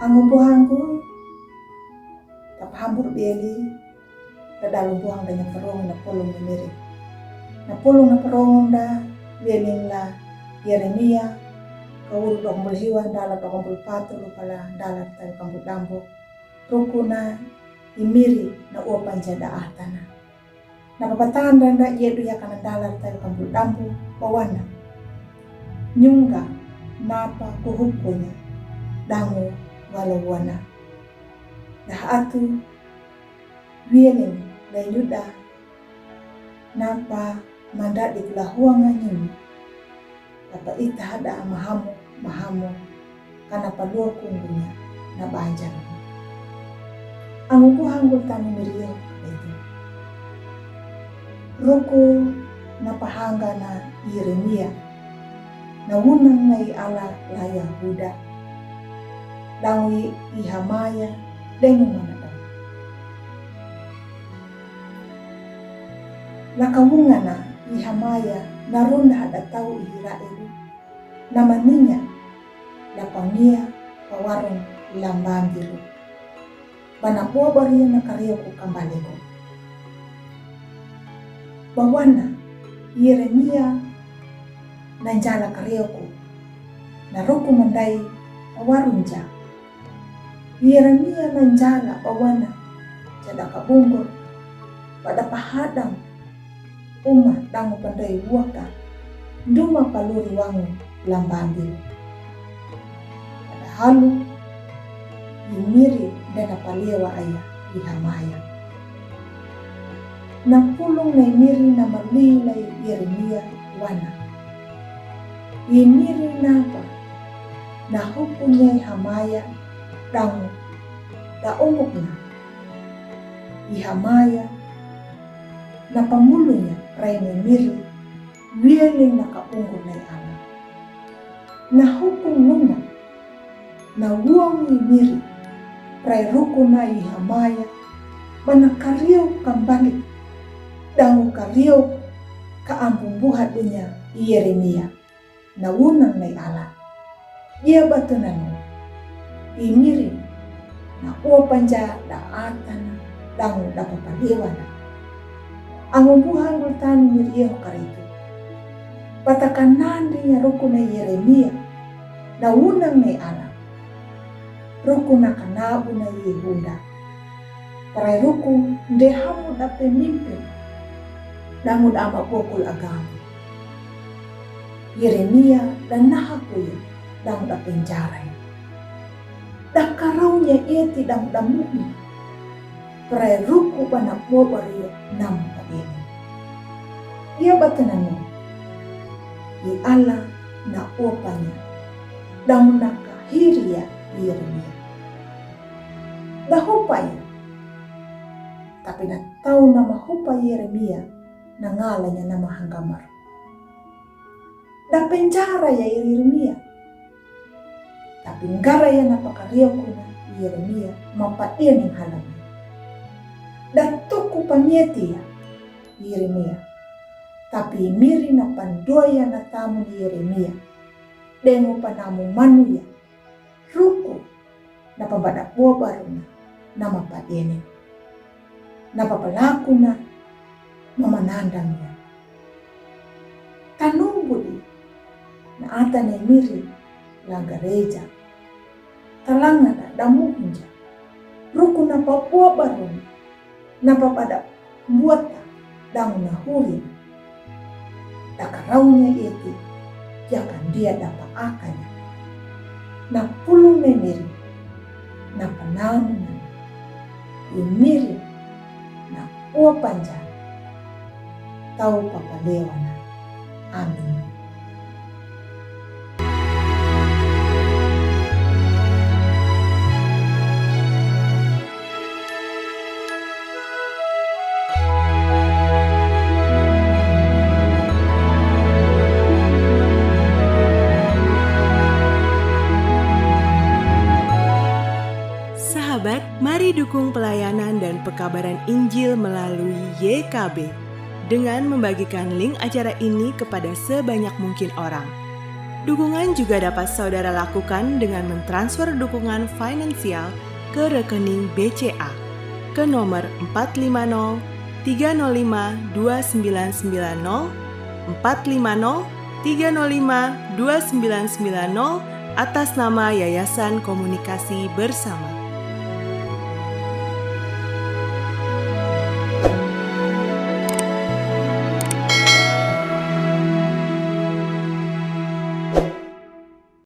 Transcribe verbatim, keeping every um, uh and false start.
Angu buhangku, tapahambur beli, da dalu buhang da nya parong na pulung ni miri. Na pulung na parong da beli la Yeremia, kauru dok mul hiwa, dala dok mul patu, pala dala tayu kambul dambu. Ruku na i miri na ua panja da atana. Na papatanda nda iedu ya kana dala tayu kambul dambu, bawana. Nyunga napa kuhukunya dangu wala wana. Dah atu wienin la yuda napa manda di kulahuanga nyunga. Apa ita hada mahamu, mahamu, kana palua kungunya na bajar. Angu buhangku tani mirio itu. Ruku na pahanga na Yeremia, na wunang na i ala la Yahuda, dangu i Hamaya, dengu mana dama. La kawunga na i Hamaya, na ronda hada tau i hira elu, na maninya, la pangia, pawarung, lambambiru. Bana bobaria na karioku kambaliku. Bawana, Yeremia, na njala karioku, na ruku mandai, pawarung ja. Yeremia na njala bawana, jada kabungur, pada pahadang, uma dangu pandai waka, duma paluri wangu lambambiru. Pada halu, i miri dana palewa aya i Hamaya. Na pulung na i miri na mali la Yeremia wana. I miri napa, na hukunya i Hamaya, dangu, da umbuk na. I Hamaya, na pamulunya rai na i miri, wieling na kaungur na i ala. Na hukum nuna, na uang i miri, prai ruku na i Hamaya, bana kariau kambali, dangu kariau ka ambumbuha dunya i Yeremia, na wunang na i ala. Ia batu nanu, i miri, na ua panja da atana, dangu da papalewana. Angu buhangku tani mirio karitu. Patakanandi nya ruku na Yeremia, na wunang na i ala. Ruku na kanabu na Yehunda. Prai ruku nde hamu da pemimpin, dangu da ama bokul agama. Yeremia da nahakuya, dangu da penjarai. Da karaunya eti dangu da muhni. Prai ruku bana bobaria nam padeni. Ia batananu. I ala na opanya. Dangu na kahiria Yeremia. Da hupaya. Tapi na tau nama hupa Yeremia na ngalanya nama hanggamar. Da penjara ya Yeremia. Tapi ngara ya na pakario kuna Yeremia mapadian yang halami. Da tuku pamieti ya Yeremia. Tapi miri na pandoya na tamu Yeremia. Dengu panamu manu ya. Ruku na pabada bobaruna na mapadian. Na papalakuna mamanandangnya. Tanumbudi na atane miri la gareja. Talanga na damuhunja. Ruku na pabobaruna. Na pabada buata dangu na huri. Da karaunya eti, yakan dia da paakanya. Na pulung na miri, na panamu na. I miri, na ua panja. Tau papalewana. Amin. Sahabat, mari dukung pelayanan dan pekabaran Injil melalui Y K B dengan membagikan link acara ini kepada sebanyak mungkin orang. Dukungan juga dapat saudara lakukan dengan mentransfer dukungan finansial ke rekening B C A ke nomor empat lima nol tiga nol lima dua sembilan sembilan nol, empat lima nol tiga nol lima dua sembilan sembilan nol, atas nama Yayasan Komunikasi Bersama.